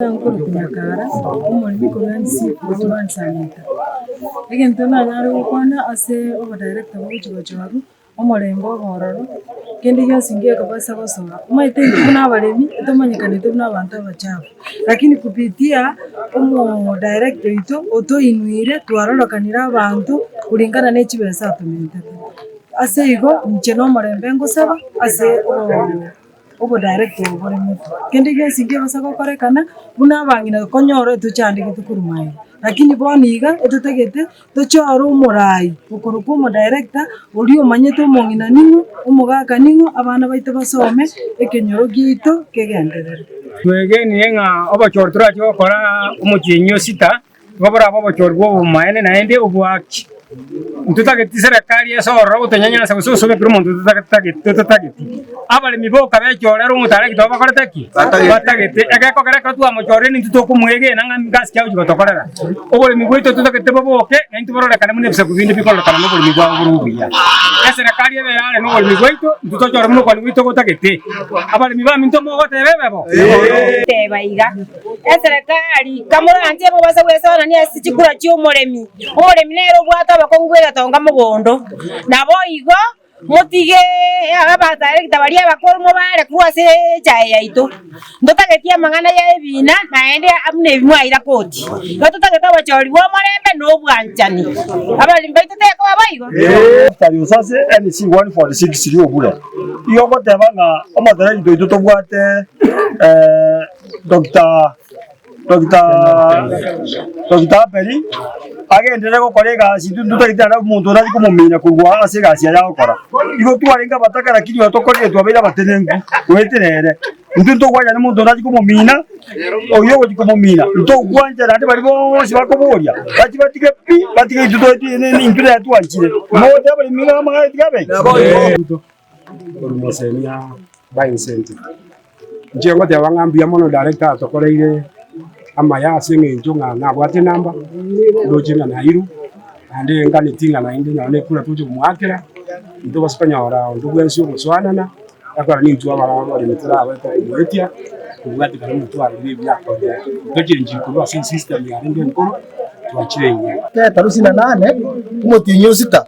Nkorokwa Nyakara, omoremi korwa NC korwa Ansaneta. Egento nanyare gokwana ase obodirector bogochi gochorwa, omorembe obe ororo, kende gionsi ngekobasa gosoa. Omanyete intwe buna abaremi, tomanyekanete buna abanto abachafu, lakini kupitia omodirector oito otoinuire twarorekanire abanto kulingana ne chibesa atomentete. Ase igo, inche na omorembe ngosaba ase obo. Obodarekta obo bore motwe. Kende gionsi nkebasa gokorekana, buna abang'ina konyora etochandegete korwa magega. Lakini bono iga, etotagete tochore omorai okorokwa omodarekta, oria omanyete omong'ina ning'o, omogaka ning'o, abana baito basome, ekenyoro giaito kegenderere. Twegenire ng'a obochori torache gokora omotienyi o sita, Igo borabe obochori bw'obomaene naende obwaki. Ntotageti serekari ase ororo gotonyanyasa gose gosobekera omonto totatageti. Abaremi boka bechorere omotaregete obo bakorete ki? Batagete. Egekogera ekero twamochorire nintwe tokomwegena ng'a ngasi ki agochia gotokorera. Oboremi bwaito totagete boboke na intwe bororekane buna ebisaku binde bikororekana noboremi bwabo bore obuya. Eserekari ebe are noboremi bwaito, intwe tochore buna okwania gwaito gotagete. Abaremi baminto mogoteba ebe bo? Teba iga. Eserekari, kamoranche mobase gwesoanania ase chikura chi'omoremi, omoremi nere obwate obokong'u bw'egetonga mogondo. Naboigo motige abadirector baria abakoro mobare korwa ase echae yaito. Ntotageti amang'ana ya ebina naende buna ebi mwaira koti. Igo totagete obochori bw'omorembe na obwanchani. Abaremi baito tekoba boigo? Daktari Osase NC 146 riobure igo ogoteba ng'a omotereri oito tobwate Doctor Doctor Doctor Abeli agenderere gokora egasi intwe ntotagete naende omonto onde ache komomina korwa ase egasi yaye agokora. Igo twarenge abataka lakini oyo tokorire twabeire abatenenku goetera ere. Intwe ntogwancha na omonto onde ache komomina, oyio ogochi komomina, ntogwancha naende baria bonsi bakoboria, bachi batige pi, batige intwe toetwe intwe nere twanchire. Mogoteba abaremi ng'a amang'ana tiga abe? Korwa mosenia by incentive. Inche ngoteba ng'a mbuya mono director atokoreire amaya ase eng'encho ng'a nabwate enamba, ndoche ng'a nairwe, naende nganeti ng'a naende nonye na ekura toche komoakera, ntobase konyora onde bwensi ogosoanana, ekero nintwe abaremi torabe tokomoetia, kobwatekana buna twarorire ebi akorire. Tochenchiri korwa ase esystem yarenge enkoro, twachire enyia. Etarusi na nane, omotienyi o sita,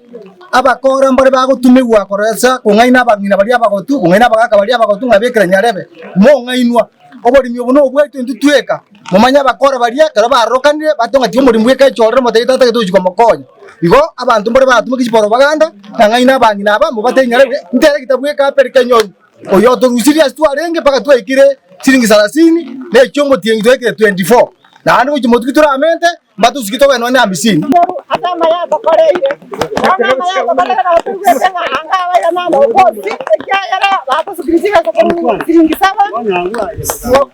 Abakora mbare bagotumigwa koresa kong'aina abang'ina baria abagotu, kong'aina abagaaka baria abagotu ng'a bekire nyarebe. Mong'ainwa. Oborimi obo nobwaito intwe tweka. Momanye abakora baria ekero barorokanire batong'atie omorimo bweka echorero motebie tatagete gochia komokonya. Igo abanto mbare baratumeke chiporopaganda nang'aina abang'ina aba mobatebie nyarebe ntere gita bweka apere kenyoru. Oyo otorusirie ase twarenge mpaka twaikire siringi sarasini na echio omotienyi twaikire 24. Naende gochia motuki toramente Mbatusuki tobe nonya hamisini. Ase amaya atokoreire, bono amaya atokoreire nabo toigwete ng'a anga abairana nobosi, ekiagera batosukire chibesa korwa siringi saba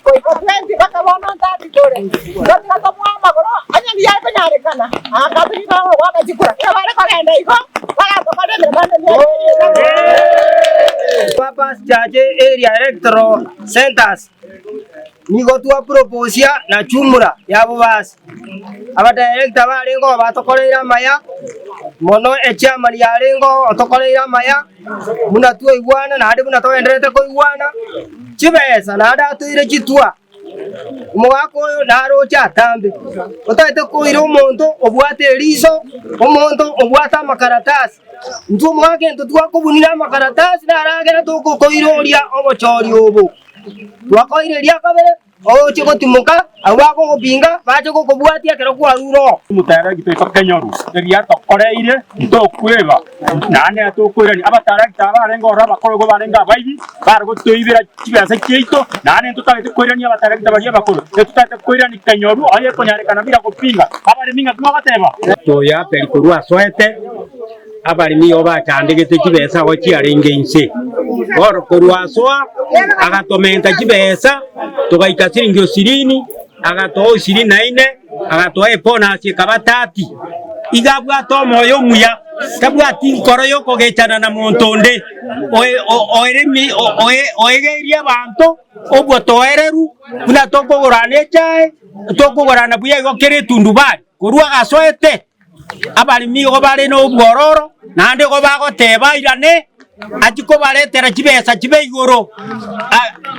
goika twenty mpaka bono ntati tore. Igo tiga tomoe amagoro onye ndiye konyarekana, anga tochie goaka chikura. Ekero bare kogenda igo, bagatokora emeremo ende emiaka etato. Purpose Church Area Electoral Centers. Nigo twaproposia na chumura y'abobasi. Abadirector barenge oo batokoreire amaya mono, echairman yarenge oo otokoreire amaya buna twaigwana naende buna togendererete koigwana, chibesa naende atoeire chitwa. Omogaka oyo naroche atambe, otagete koira omonto obwate eriso, omonto obwate amakaratasi. Intwe omogaka gento twakobunire amakaratasi naragera togokoira oria obochori obo. Twakoire eria kabere, oche gotimoka, abwo bagogopinga bache gokobwatia ekero kwarure oo. Omotarakita oito kenyoru, eria atokoreire, ntokweba, naende atokoirania. Abatarakita aba barenge ororo abakoro igo barenge abaibi, bare gotoibera chibesa chiaito, naende ntotagete koirania abatarakita baria abakoro, ntotagete koirania kenyoru, onye ekonyarekana bila gopinga. Abaremi ng'aki mogoteba? Toyaperi korwa asoete. Abaremi igo bachandegete chibesa agwo chiarenge inse. Bono korwa asoa agatomenta chibesa, togaika siringi osirini, agatoa osirini na ine, agatoa ebonus ekaba tati. Iga abwate omoyo omuya, tabwati nkoro y'okogechana na monto onde, oegeirie abanto obotoereru buna tokogorana echae, tokogorana buya igo kere etundubari, korwa agasoete. Abaremi igo bare nobwororo, naende igo bagoteba airane, achie kobaretera chibesa chibe igoro.